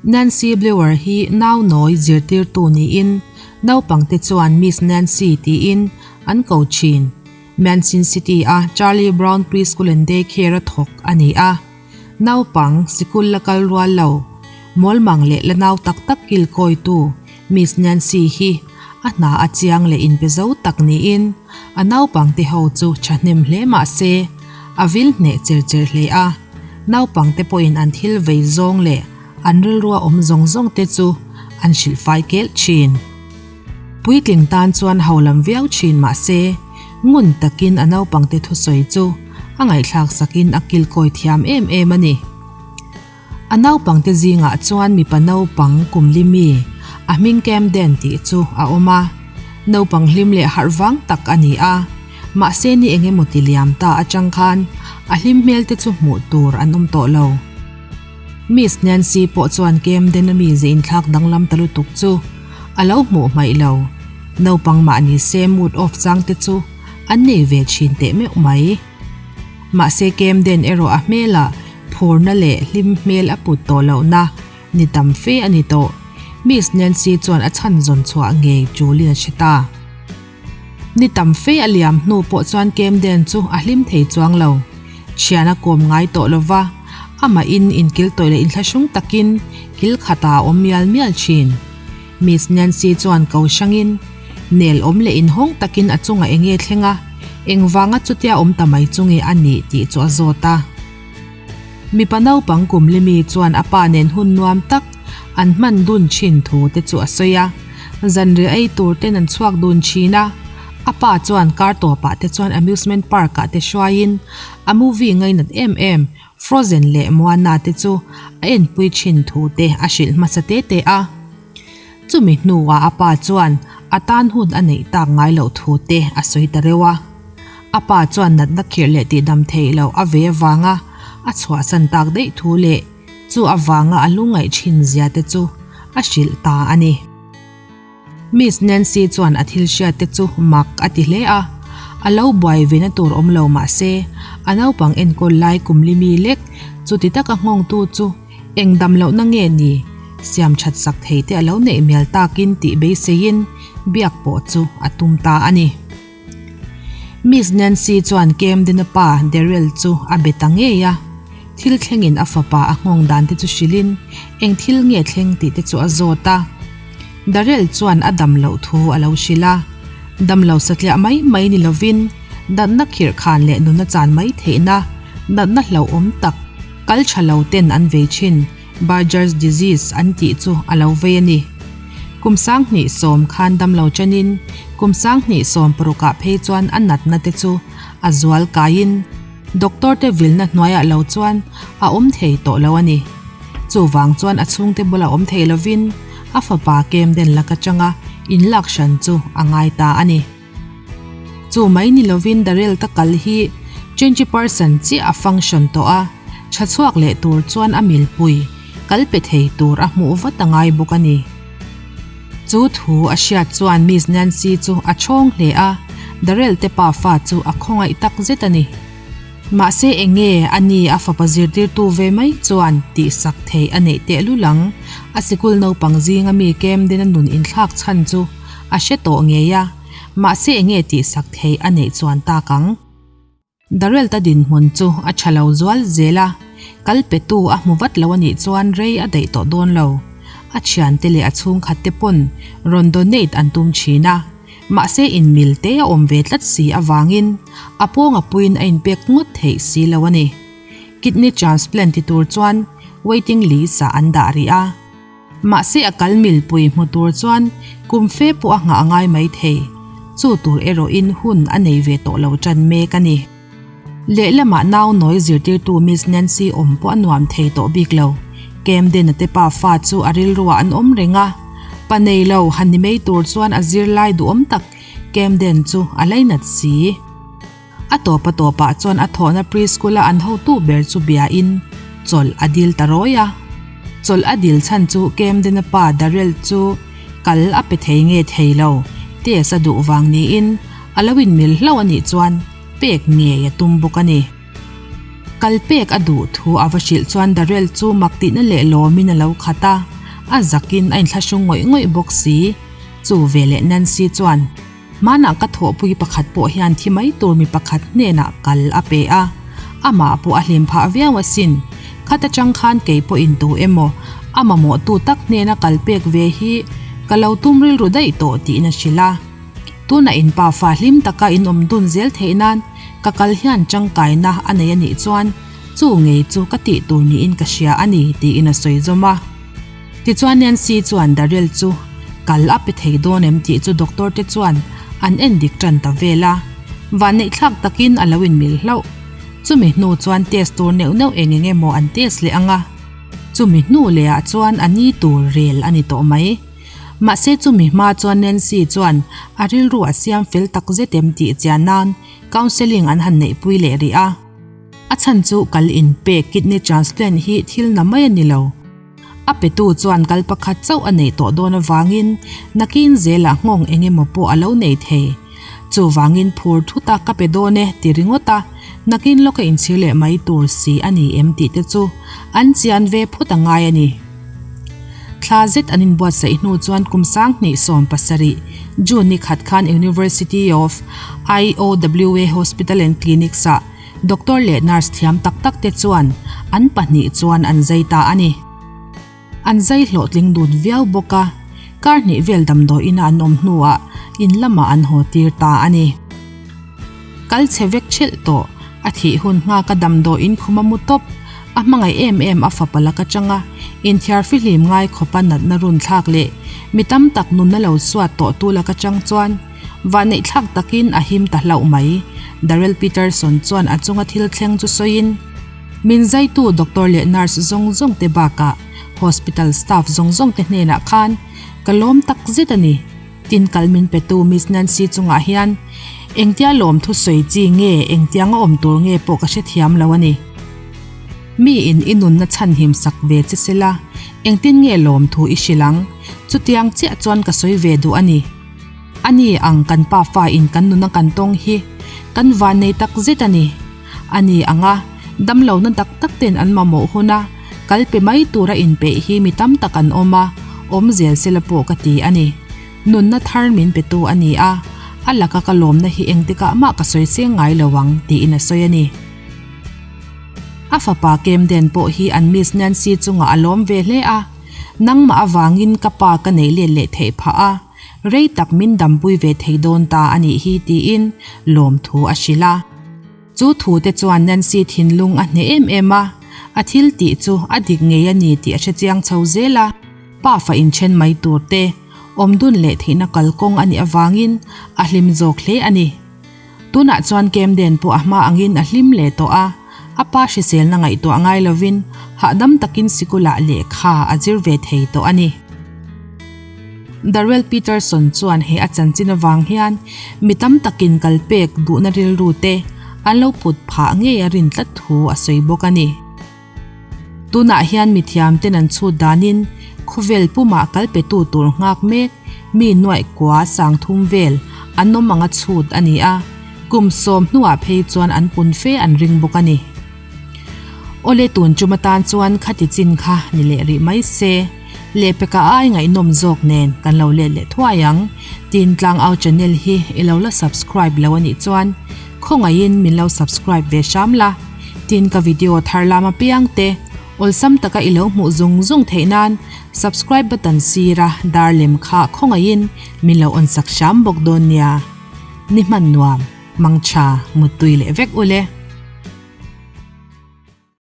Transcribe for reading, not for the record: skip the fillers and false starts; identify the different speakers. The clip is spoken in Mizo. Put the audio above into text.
Speaker 1: Nancy Blewer hi nau nawi zirtirtu niin naupangte chuan Miss Nancy tiin an ko thin. Manchin City a Charlie Brown Preschool and Day Care a thawk a ni a. Naupang sikul la kal rual lo, mawlmang leh la nau tak tak kilkawitu Miss Nancy hi a hna a chiang leh inpe zo tak niin a naupangte ho chu thahnem hle mah se a vil hneh cher cher hle a. Naupangte pawhin an thil vei zawng leh an rilrua awm zawng zawng te chu an hrilh fai kelh thin. Puitling tan chuan ho lam viau thin mah se, ngun takin a naupangte thusawi chu a ngaihthlak sakin a kilkawi thiam em em a ni. A naupangte zingah chuan mipa naupang kum li mi, a hming Camden tih chu a awm a. Naupang hlim leh harh vang tak a ni a, mahse ni eng emaw ti liam ta atang khan a hlim hmel te chu hmuh tur an awm tawh lo. Miss Nancy pawh chuan Camden a mi ze inthlak danglam ta lutuk chu a lo hmuh hmaih lo. Naupang mah ni se mood off chang te chu an nei ve thin teh meuh mai. Mahse Camden erawh a hmelah phurna leh hlim hmel a put tawh lohna ni tam fe a ni tawh. Miss Nancy chuan a chhan zawn chhuah ngei tulin a hre ta. Ni tam fe a liam hnu pawh chuan Camden chu a hlim thei chuang lo. Thian a kawm ngai tawh lo va, amahin inkil tawih leh inthlahrung takin kil khatah a awm mial mial thin. Miss Nancy chuan ko hrangin, nel awm leh inhawng takin a chungah eng nge thleng a, engvanga chutia awm ta mai chu nge a nih tih chu a zawt a. Mipa naupang kum limi chuan a pa nen hun nuam tak an hman dun thin thu te chu a sawi a, zanriah ei tur ten an chhuak dun thin a, a pa chuan kar tawpah te chuan amusement park ah te hruaiin a movie ngainat em em Frozen leh Moana te chu a enpui thin thu te a hrilh hmasa te te a. Chumi hnuah a pa chuan a tan hun a neih tak ngai loh thu te a sawi ta reuh a. A pa chuan natna khirh leh tihdam theih loh a ve avanga a chhuahsan tak daih thu leh chu avanga a lungngaih thin zia te chu a hrilh ta a ni. Miss Nancy chuan a thil hriat te chu mak a ti hle a, a lo buai ve na tur awm lo mah se a naupang enkawl lai kum li mi lek chuti taka nghawngtu chu eng dam lohna nge ni siam that sak thei te a lo neih mial takin tih beiseiin biak pawh chu a tum ta a ni. Miss Nancy chuan Camden-a pa Daryl chu a be ta ngei a, thil thlengin a fapa a nghawng dan te chu hrilhin eng thil nge thleng tih te chu a zawt a. Daryl chuan a dam loh thu a lo hrilh a, dam lo satliah mai mai ni lovin natna khirh khan leh nuna chan mai theihna natna hlauhawm tak kal tha lo ten an vei thin Barger's disease an tih chu a lo vei a ni. Kum 2010 khan damlo chanin kum 2016 ah phei chuan a natna te chu a zual kaiin doctor te vilna hnuaiah lo chuan a awm thei tawh lo a ni. Chuvang chuan a chhungte bula awm thei lovin a fapa Camden lak atanga inlak hran chu a ngai ta a ni. Chu mai ni lovin Darrell ta kal hi 20% chiah a function tawh a, tha chhuak leh tur chuan a milpui kal pe thei tur a hmuh vat a ngai bawk a ni. Chu thu a hriat chuan Miss Nancy chu a chhawng hle a, Darrell te pa fa chu a khawngaih tak zet a ni. Mahse enge a ni a fapa zirtirtu ve mai chuan tihsak theih a neih tehlul ang, a sikul naupang zinga mi Camden a nun inthlak chhan chu a hre tawh ngei a, mahse enge tihsak theih a neih chuan tak ang. Darrell ta dinhmun chu a tha lo zual zel a, kal petu a hmu vat lo a nih chuan rei a daih tawh dawn lo. A thiante leh a chhungkhat te pawn rawn donate an tum thin a, mahse inmil te a awm ve tlat si avangin a pawng a puiin a inpek ngawt theih si lo a ni. Kidney transplant ti tur chuan waiting list ah an dah rih a. Mahse a kal milpui hmu tur chuan kum fe pawh a nghah a ngai mai thei. Chu tur erawhin hun a nei ve tawh lo tan mek a ni. Lehlamah nau nawi zirtirtu Miss Nancy awm pawh a nuam thei tawh bik lo. Camden-a te pa fa chu a rilruah an awm reng a. Pa nei lo han ni mai tur chuan a zirlai duhawm tak Camden chu a lainat si. A tawp a tawpah chuan a thawhna preschool-a an hotu ber chu biain chawlh a dil ta rawi a. Chawlh a dil chhan chu Camden-a pa Darrell chu kal a pe thei nge thei lo, test a duh vang niin a lo inmil hlauh a nih chuan pek ngei a tum bawk a ni. Kal pek a duh thu a va hrilh chuan Darrell chu mak tihna leh lawmin a lo khat a. A zakin a inthlahrung ngawih ngawih bawk si. Chu veleh Nancy chuan, Hmanah ka thawhpui pakhat pawh hian thi mai tur mi pakhat hnenah kal a pe a, amah pawh a hlim phah viau asin. Khat atang khan kei pawhin tu emaw a mamawhtu tak hnena kal pek ve hi ka lo tum rilru daih tawh tiin a hrilh a. Tunah in pa fa hlim taka in awm dun zel theih nan ka kal hian tangkaina a nei a nih chuan chu ngei chu ka tih tur niin ka hria a ni tiin a sawi zawm a. Tichuan Nancy chuan Daryl chu kal a pe thei dawn em tih chu doctor te chuan an en dik tan ta vel a. Vanneihthlak takin a lo inmil hlauh. Chumi hnu chuan test tur neuh neuh eng eng emaw an test leh ang a. Chumi hnu leh ah chuan a ni tur rel a ni tawh mai. Mahse chumi hma chuan Nancy chuan a rilru a siam fel tak zet em tih chian nan counselling an han neihpui leh rih a. A chhan chu kal inpek kidney transplant hi thil na mai a ni lo. A petu chuan kal pakhat chauh a neih tawh dawn avangin nakin zelah nghawng eng emaw pawh a lo nei thei. Chuvangin phur thut a ka pe dawn e ti ringawt a, nakin lawka inchhir leh mai tur si a ni em tih te chu an chian ve phawt a ngai a ni. Thla zet an inbuatsaih hnu chuan kum 2017 June ni khat khan University of Iowa Hospital and Clinics-ah Doctor leh nurse thiam tak tak te chuan an pahnih chuan an zai ta a ni. An zai hlawhtling dun viau bawk a, kar hnih vel damdawiin a an awm hnuah in lamah an haw tir ta a ni. Kal chhe vek thelh tawh, a thih hun nghaka damdawiin khum a mu tawp, a hmangaih em em a fapa lak atanga inthiar fihlim ngai khawpa natna run thlak leh mi tam tak nunna lo suat tawhtu lak atang chuan Vanneihthlak takin a him ta hlauh mai. Darrell Peterson chuan a chunga thil thleng chu sawiin, Min zaitu doctor leh nurse zawng zawng te bakah hospital staff zawng zawng te hnenah khan ka lawm tak zet a ni. Tin kal min petu Miss Nancy chungah hian engtia lawm thu sawi chi nge engtiang a awm tur nge pawh ka hrethiam lo a ni. Mi in i nunna chhanhim sak ve che sela engtin nge lawm thu i hrilh ang? Chutiang chiah chuan ka sawi ve duh a ni. A ni ang kan pa fa in kan nuna kan tawng hi kan van nei tak zet a ni. A ni ang a, damlo na tak tak ten an mamawh hun a, kal pe mai tura inpeih hi mi tam tak an awm a, awm zel sela pawh ka ti a ni. Nunna thar min petu a ni a, a laka ka lawmna hi engtikah mah ka sawi seng ngai lo ang tiin a sawi a ni. A fapa Camden pawh hi an Miss Nancy chungah a lawm ve hle a, Nangmah avangin ka pa ka neih let leh theih phah a, Rei tak min dampui ve thei dawn ta a nih hi tiin lawmthu a hrilh a. Chu thu te chuan Nancy thinlung a hneh em em a, a thil tih chu a dik ngei a ni tih a hrechiang chho zel a. Pafa inthen mai tur te, awmdun leh theihna kalkawng a nih avangin a hlim zawk hle a ni. Tunah chuan Camden pawh a hma angin a hlim leh tawh a, a pa hriselna ngaihtuah ngai lovin hahdam takin sikulah lehkha a zir ve thei tawh a ni. Darrell Peterson chuan he a chanchin avang hian mi tam takin kal pek duhna rilru te an lo put phah ngei a rin tlat thu a sawi bawk a ni. Tunah hian mithiam ten an chhut danin khawvel pumah kal petu tur nghak mek mi nuaih kua sangthum vel an awm anga chhut a ni a, kum sawm hnuah phei chuan an pun fe an ring bawk a ni. Awle tun tum atan chuan khati chin kha ni leh rih mai se, lehpeka ai ngaihnawm zawk nen kan lo let leh thuai ang. Tin Tlangau channel hi i lo la subscribe lo a nih chuan khawngaihin min lo subscribe ve hram la. Tin ka video thar lam apiang te awlsam taka i lo hmuh zung zung theih nan subscribe button sira dar lem kha khawngaihin min lo on sak hram bawk dawn nia. Ni hman nuam, mangtha, muttui leh vek ule.